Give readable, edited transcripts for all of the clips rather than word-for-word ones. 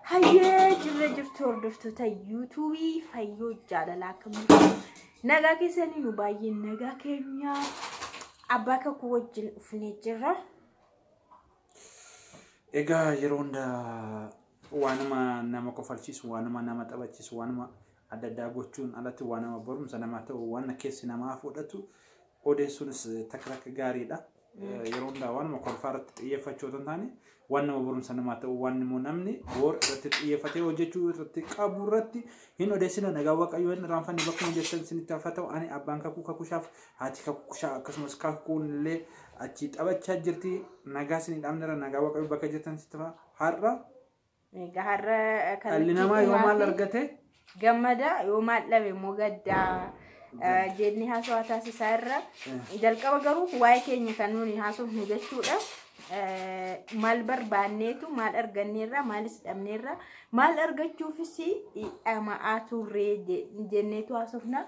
Hayyee, jirra jirtu hordoftoota YouTubeii Fayyoo Jaalalaa, akkam jirtu? Nagaa keessanii? Nu baay'ee nagaa keenya. Abbaa Kakuu wajjin dhufnee jirra. Egaa yeroo hundaa waanuma nama kofalchiisu, waanuma nama taphachiisu, waanuma adda addaa gochuun alatti waanuma barumsa namaa ta'u, waan keessi namaa fudhatu odeessuunis takka takka gaariidha. Yeroo hundaa waanuma kolfaa irratti xiyyeeffachuu otoo hin taane, waan nama barumsa namaa ta'u, waan immoo namni boor irratti xiyyeeffatee hojjechuu irratti qabu irratti hin odeessina. Nagaa Waaqayyoo hin irraanfanne bakkuma jirtan isinitti hafa ta'u. Ani abbaan Kakuu Kakushaaf haati Kakushaa, akkasumas Kakuun illee achi taphachaa jirti. Nagaa isinii dhaabnera. Nagaa Waaqayyoo bakka jirtan sitti hafa. Har'a Egaa har'a dhalli namaa yoo maal argate gammada, yoo maal dhabe immoo gaddaa jennee haasawaa taasisaa irra. Jalqaba garuu waa'ee keenya kan nuuni haasofnu jechuudha. Maal barbaanneetu maal arganneerra, maalis dhabneerra, maal argachuufis dhama'aa turree jenneetu haasofna.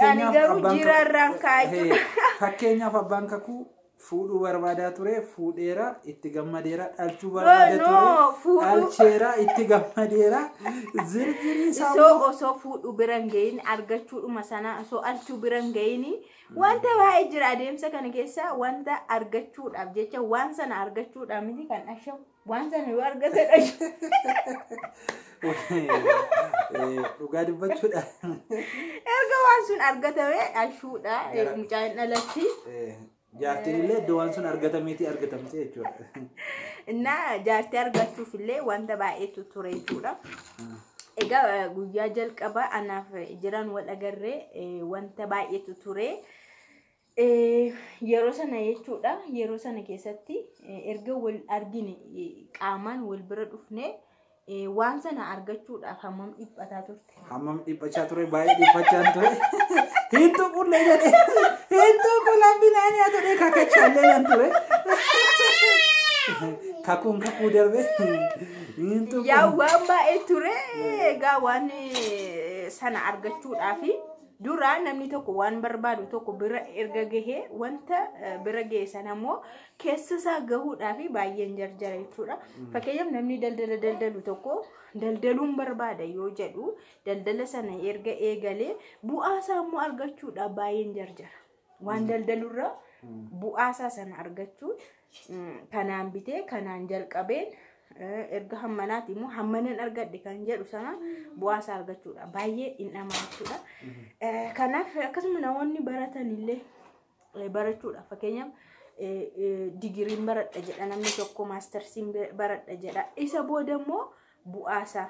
Ani garuu jira irraan ka'aa jechuudha. Fakkeenyaaf abbaan Kakuu fuudhuu barbaadaa ture, fuudheera, itti gammadeera. Dhalchuu barbaada ture, dhalcheera, itti gammadeera. Zirzirii isaa Osoo fuudhuu bira hin gahin, argachuudhuma sana, osoo dhalchuu bira hin gahin, wanta baay'ee jira adeemsa kana keessa. Wanta argachuudhaaf jecha, waan sana argachuudhaaf miti kan dhashamu, waan sana yoo argate dhashamu. Dhugaa dubbachuudha. Erga waan sun argatame dhashuudha, mucaan dhalatti. Jaartiin illee iddoo waan sun argatameeti argatamte jechuudha. Innaa jaartii argachuuf illee wanta baay'eetu ture jechuudha. Egaa guyyaa jalqabaa anaaf jiran wal agarree wanta baay'eetu ture. Yeroo sana jechuudha, yeroo sana keessatti erga wal argine, qaamaan wal bira dhufne, waan sana argachuudhaaf hammam dhiphataa turte? Hammam dhiphachaa ture? Baay'ee dhiphachaa ture. Hin tuqullee jedhee, hin tuqulaan binaan yaa ture, kakachaallee nan ture. Kakuun kakuu darbe hin tuqu. Yaa, waan baay'ee ture. Egaa waan sana argachuudhaaf dura namni tokko waan barbaadu tokko bira erga gahee, wanta bira gahe sana immoo keessa isaa gahuudhaaf baay'een jarjara jechuudha. Fakkeenyaaf namni daldala daldalu tokko daldaluun barbaada yoo jedhu, daldala sana erga eegalee bu'aa isaa immoo argachuudhaaf baay'een jarjara. Waan daldalurra bu'aa isaa sana argachuu, kanaan bitee, kanaan jalqabeen, erga hammanaati immoo hammanan argadhe kan jedhu sana bu'aa isaa argachuudha. Baay'ee hin dhamaa jechuudha. Kanaaf akkasuma namoonni baratan illee barachuudha. Fakkeenyaaf digiriin baradha jedha namni tokko, maastarsiin baradha jedha. Isa booda immoo bu'aa isaa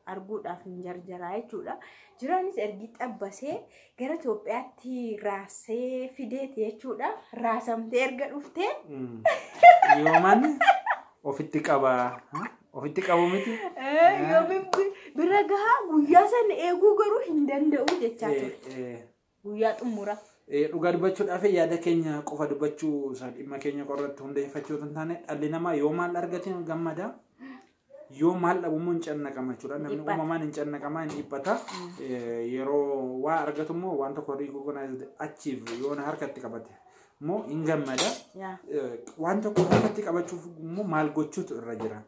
arguudhaaf hin jarjaraa jechuudha. Jiraanis ergi xabbasee gara Itoophiyaatti raasee fideeti jechuudha. Raasamtee erga dhuftee. Yooman ofitti qaba. Ofitti qabu miti. Yoomin bira gahaa, guyyaa sana eeguu garuu hin danda'u jechaa ture. Guyyaa xumura. Dhugaa dubbachuudhaaf, yaada keenya qofa dubbachuu isa dhimma keenya qorratti hundeeffachuu otoo hin taane, dhalli namaa yoo maal argate gammada, yoo maal dhabu immoo hin cannaqama jechuudha. Namni uumamaan hin cannaqama, hin dhiphata. Yeroo waa argatu immoo, waan tokko recognize achieve yoo harkatti qabate immoo hin gammada. Waan tokko harkatti qabachuuf immoo maal gochuutu irra jira?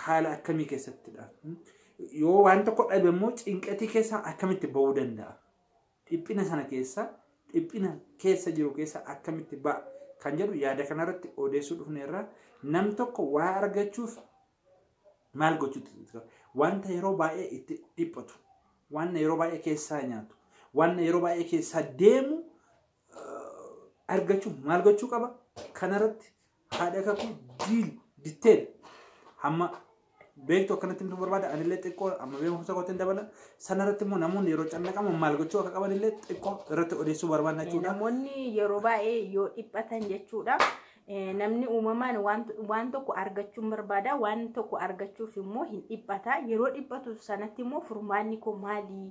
Haala akkamii keessattidha? Yoo waan tokko dhabe immoo cinqatii keessaa akkamitti bahuu danda'a? Dhiphina sana keessa, dhiphina keessa jiru keessa akkamitti ba'a kan jedhu yaada kanarratti odeessuu dhufneerra. Nam tokko waa argachuuf maal gochuutu, wanta yeroo baay'ee itti dhiphatu, waan yeroo baay'ee keessaa nyaatu, waan yeroo baay'ee keessaa deemu argachuuf maal gochuu qaba? Kanarratti haadha Kakuu diil detail hamma beektu akkanatti himtuu barbaada. Anillee xiqqoo amma beekumsa kootiin dabala. Sanarratti immoo namoonni yeroo cannaqaman maal gochuu akka qaban illee xiqqoo irratti odeessuu barbaadna jechuudha. Namoonni yeroo baay'ee yoo dhiphatan jechuudha. Namni uumamaan waan tokko argachuun barbaada. Waan tokko argachuuf immoo hin dhiphata. Yeroo dhiphatu sanatti immoo furmaanni koo maali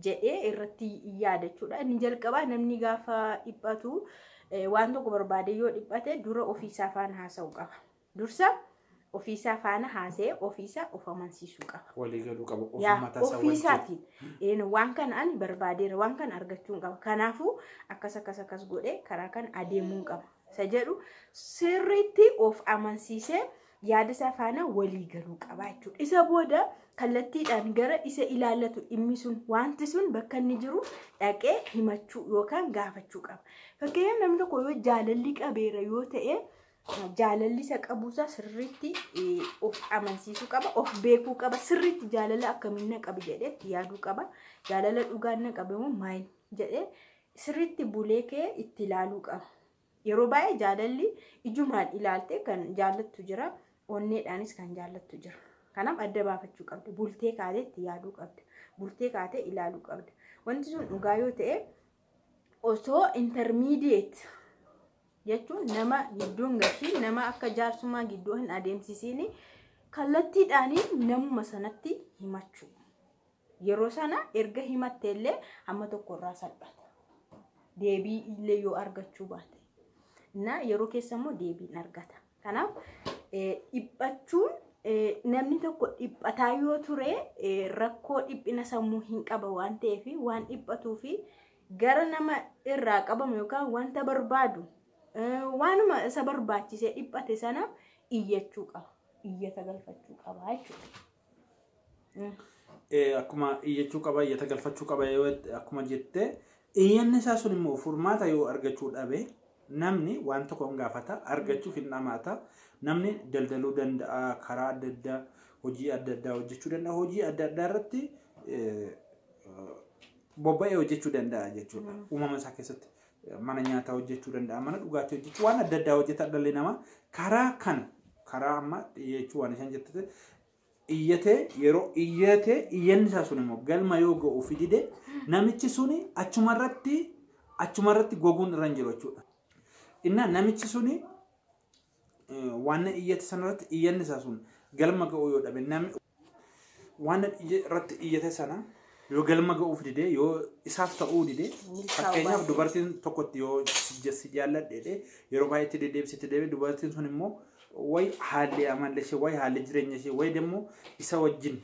jedhee irratti yaada jechuudha. Inni jalqabaa, namni gaafa dhiphatu, waan tokko barbaade yoo dhiphate, dura ofiisaa faana haasa'uu qaba. Dursa ofiisaa faana haasa'ee ofiisaa of amansiisuu qaba. Walii galuu qaba. Yaa, Ofii mataa isaa wajjin. Ofiisaatiin waan kana ani barbaadeera, waan kana argachuun qaba, kanaafuu akkas akkas akkas godhee karaa kana adeemuun qaba isa jedhu sirriitti of amansiisee Yaada isaa faana walii galuu qaba jechuudha. Isa booda kallattiidhaan gara isa ilaallatu dhimmi sun wanti sun bakka inni jiru dhaqee himachuu yookaan gaafachuu qaba. Fakkeenyaaf namni tokko yoo jaalalli qabeera yoo ta'e jaalalli isa qabuusaa sirriitti of amansiisuu qaba, of beekuu qaba, sirriitti jaalala akkamiin na qabe jedhee itti yaaduu qaba. Jaalala dhugaan na qabe moo maal jedhee sirriitti bulee kee itti ilaaluu qaba. Yeroo baay'ee jaalalli ijumaan ilaaltee kan jaallattu jira, onneedhaanis kan jaallattu jira. Kanaaf adda baafachuu qabda. Bultee kaatee itti yaaduu qabda. Bultee kaatee ilaaluu qabda. Wanti sun dhugaa yoo ta'e osoo intermediate jechuun nama gidduun gashii nama akka jaarsummaa gidduu hin adeemsisiin kallattiidhaan namuma sanatti himachuu. Yeroo sana erga himatte illee hamma tokkorraa salphata. Deebii illee yoo argachuu baate. Na yeroo keessa immoo deebiin argata. Kanaaf dhiphachuun namni tokko dhiphataa yoo ture rakkoo dhiphina sammuu hin qaba waan ta'eef waan dhiphatuu fi gara nama irraa qabamu yookaan wanta barbaadu waanuma isa barbaachisee dhiphate sana iyyachuu qaba. Iyyata galfachuu qaba jechuudha. Akkuma iyyachuu qaba, iyyata galfachuu qaba akkuma jettee iyyanni isaa sun immoo furmaata yoo argachuu dhabe namni waan tokko hin gaafata argachuuf hin dhamaata. Namni daldaluu danda'a, karaa adda addaa hojii adda addaa hojjechuu danda'a. Hojii adda addaa irratti bobba'ee hojjechuu danda'a jechuudha. Uumama isaa keessatti mana nyaataa hojjechuu danda'a, mana dhugaatii hojjechuu waan adda addaa hojjeta dhalli namaa karaa kana karaa amma dhiyeechuu waan isaan jette iyyatee yeroo iyyatee iyyanni isaa sun immoo galma yoo ga'u fidide namichi suni achumarratti goguun irra hin jiru jechuudha. Innaa namichi suni waan iyyate sanarratti iyyanni isaa sun galma ga'uu yoo dhabe namni waan irratti iyyate sana yoo galma ga'uuf dide yoo isaaf ta'uu dide fakkeenyaaf dubartiin tokkotti yoo si jaalladhe yeroo baay'ee itti deddeebisee deebi'e dubartiin sun immoo way haalli amalli ishee way haalli jireenya ishee way demmoo isa wajjin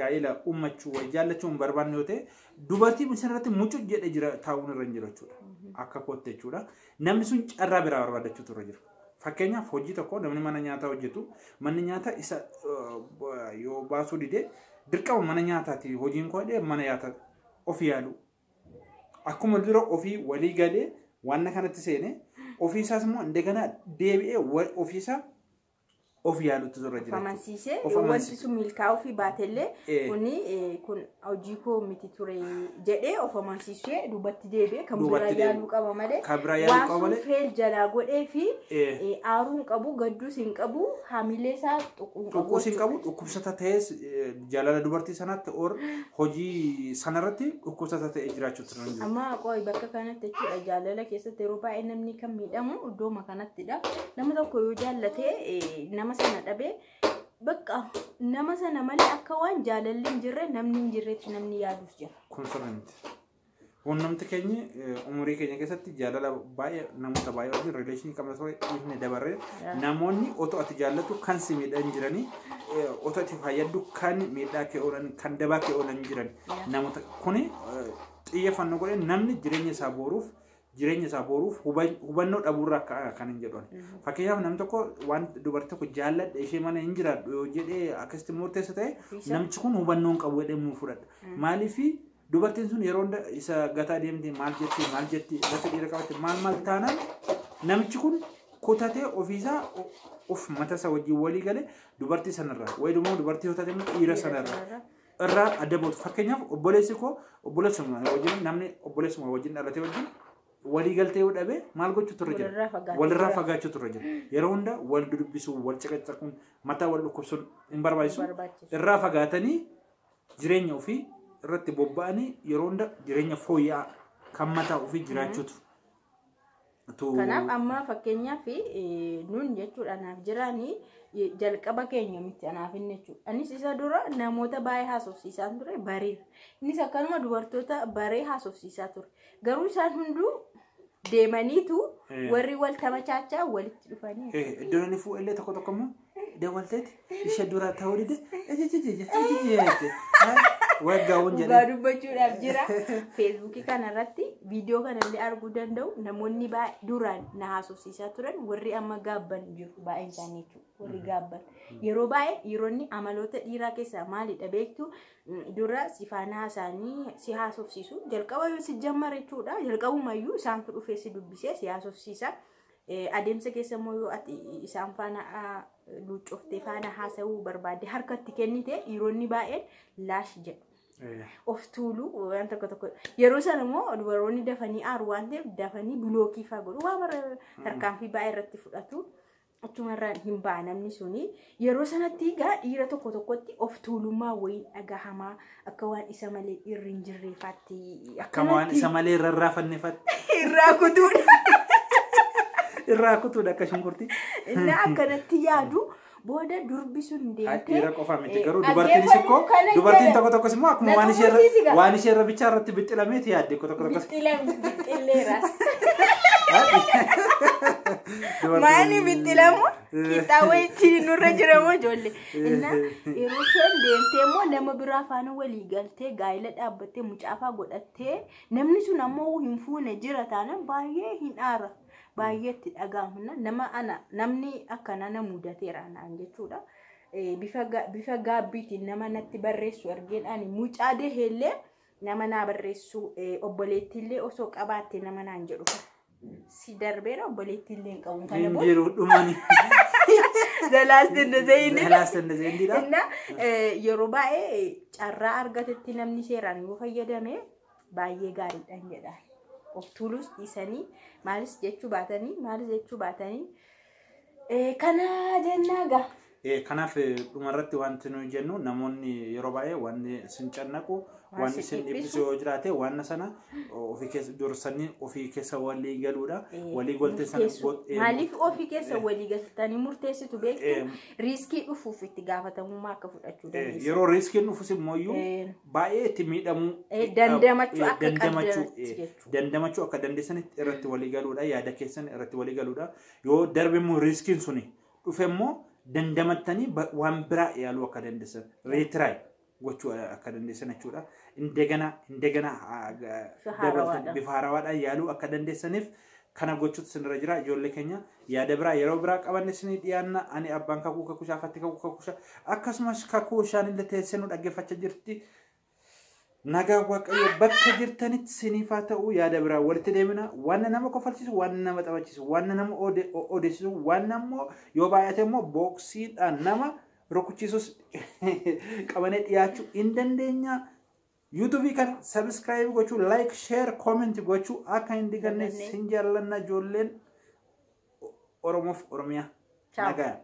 gaa'ela uummachuu way jaallachuu hin barbaanne yoo ta'e dubartii sanarratti mucuc jedhe jira taa'uun irra hin jiru jechuudha. Akka kootte jechuudha. Namni sun carraa biraa barbaadachuutu irra jira. Fakkeenyaaf hojii tokko namni mana nyaataa hojjetu manni nyaataa isa yoo baasuu dide dirqama mana nyaataati hojiin koo jedhee mana nyaataa of yaalu. Akkuma dura ofii walii galee waan kanatti seene ofii isaas immoo indegana deebi'ee ofiisaa of yaalutu irra jira. Of amansiisee wanti sun milkaa'uu fi baatellee kuni kun hojii koo miti ture jedhee of amansiisee duubatti deebi'ee kan biraa yaaluu qaba malee waan sun fail jalaa godhee fi aaruu hin qabu gadduus hin qabu hamilee isaa tuquu hin qabu. Tuquus hin qabu dhukkubsata ta'es jaalala dubartii sanaatti or hojii sanarratti dhukkubsata ta'ee jiraachuutu irra jira. Amma qo'i bakka kanatti jechuudha jaalala keessatti yeroo baay'ee namni kan miidhamu iddooma kanattidha. Nama tokko yoo jaallatee nama sana dhabee bakka nama sana malee akka waan jaalalli hin jirre namni hin jirretti namni yaadus jira. Kun sirrii miti. Quunnamti keenya umurii keenya keessatti jaalala baay'ee namoota baay'ee wajjin rileeshinii qabna ture dhiifne dabarree namoonni otoo ati jaallattu kan si miidhan jiranii otoo ati fayyaddu kan miidhaa kee oolan kan dabaa kee oolan jiran namoota kuni xiyyeeffannoo godhee namni jireenya isaa boruuf hubannoo dhabuurraa kan hin jedhan. Fakkeenyaaf namni tokko waan dubartii tokko jaalladhe ishee mana hin jiraadhu yoo jedhee akkasitti murteessa ta'e namichi kun hubannoo hin qabu jedhee muu fudhadha. Maaliif dubartiin sun yeroo hunda isa gataa deemte maal jetti irratti dhiira qabatte maal maal taanaan namichi kun kutatee ofiisaa of mata isaa wajjin walii galee dubartii sanarraa wayidumoo dubartii yoo taate immoo dhiira sanarraa irraa adda bootu. Fakkeenyaaf obboleessi koo obboleessuma wajjin namni obboleessuma wajjin dhalate wajjin walii galtee yoo dhabe maal gochuutu irra jira? Walirraa fagaachuutu irra jira. Yeroo hunda wal dubbisuu, wal caqacaquun, mataa wal dhukkubsuun hin barbaachisu. Irraa fagaatanii jireenya ofii irratti bobba'anii yeroo hunda jireenya fooyya'aa kan mataa ofii jiraachuutu. Kanaaf amma fakkeenyaaf nuun jechuudha anaaf jiraanii jalqaba keenya miti anaaf inni jechuudha. Anis isa dura namoota baay'ee haasofsiisaan ture bareera. Innis akkanuma dubartoota baree haasofsiisaa ture. Garuu isaan hunduu deemaniitu warri wal tamachaachaa walitti dhufanii. Iddoon inni fuudhe tokko tokko immoo dawwalteeti ishee dura ta'uu dide. Waggaawwan Dhugaa jedhee. dubbachuudhaaf jira. Feesbuukii kanarratti viidiyoo kanallee arguu danda'u namoonni baay'ee duraan na haasofsiisaa turan warri amma gaabban jiru baay'een isaanii jechuudha. Warri gaabban. Yeroo baay'ee dhiironni amaloota dhiiraa keessaa maalidha beektu? Dura si faana haasa'anii si haasofsiisu. Jalqaba yoo si jammare jechuudha. Jalqabumayyuu isaantu dhufee si dubbisee si haasofsiisa. Adeemsa keessa immoo yoo ati isaan faana luuccoftee faana haasa'uu barbaadde harkatti kennite dhiironni baay'een laash jedhu. Of tuulu waan tokko tokko. Yeroo sana immoo dubaroonni dafanii aaru waan ta'eef dafanii bilookii fa'aa godhu waan bara tarkaanfii baay'ee irratti fudhatu. Achumarraan hin ba'a namni suni. Yeroo sanatti egaa dhiira tokko tokkotti of tuulummaa wayii dhagahamaa akka waan isa malee dhiirri hin jirreefaatti. Akka waan isa malee rarraafannefaatti. Irraa kutuudha. Irraa kutuudha akka shunkurtii. Inni akkanatti yaadu booda durbi sun deemtee. Dhiira qofa miti garuu dubartiinis ikkoo dubartiin tokko tokkos immoo akkuma waan ishee irra waan ishee irra bichaa irratti bixxilameeti yaadde tokko tokkos. Bixxilleeraas. Maani bixxilamu qixxaa wayiitti nurra jiramoo ijoollee. Inna yeroo isheen deemtee immoo nama biraa faana walii galtee gaa'ela dhaabbattee mucaafaa godhattee namni sun ammoo hin fuune jira taanaan baay'ee hin aara. Baay'ee itti dhaga'amna. Nama ana namni akkana na mudateera naan jechuudha. Bifa gaabbiitiin nama natti barreessu argeen ani mucaa deheellee nama naa barreessu obboleettiillee osoo qabaatte nama naan jedhu. Si darbeera obboleettiillee hin qabu kana Hin booda. jiru dhumani. Zalaas danda'e. Zalaas danda'e. Inna yeroo baay'ee carraa argatetti namni seeraan yoo fayyadame baay'ee gaariidhaan jedha. Of tuulus dhiisanii maalis jechuu baatanii maalis jechuu baatanii kana jennaa gaa. Kanaaf dhumarratti wanti nuyi jennu namoonni yeroo baay'ee wanni isin cannaqu wanni isin dhiphisu yoo jiraate waan sana ofii keessa dursanii ofii keessa walii galuudha. Walii galtee sana Maaliif ofii keessa walii galtanii murteessitu beektu riiskii dhufuuf itti gaafatamummaa akka fudhachuu dandeessu. Yeroo riiskiin dhufus immoo baay'ee itti miidhamuu Dandamachuu akka qabdanitti jechuudha. Dandamachuu akka dandeessanitti irratti walii galuudha. Yaada keessan irratti walii galuudha. Yoo darbe immoo riiskiin suni dhufe immoo dandamattanii waan biraa yaaluu akka dandeessan retry gochuu akka dandeessan jechuudha. Indegana indegana bifa haarawaadhaan yaaluu akka dandeessaniif kana gochuutu sinirra jira. Ijoollee keenya yaada biraa yeroo biraa qabanne isinii dhiyaanna. Ani abbaan kakuu kakushaa fatti kakuu kakushaa akkasumas kakuu ishaan illee teessee nu dhaggeeffachaa jirti. Nagaa Waaqayyo bakka jirtanitti siniif haa ta'u yaada biraa walitti deemina. Waan nama kofalchiisu, waan nama taphachiisu, waan nama odeessisu, waan ammoo yoo baay'ate immoo booksiidhaan nama rukuchiisus qabanee dhiyaachuu hin dandeenya. Yuutuubii kana subscribe gochuu, like, share, comment gochuu akka hin diganne sin jaallanna ijoolleen Oromoof Oromiyaa. Nagaa.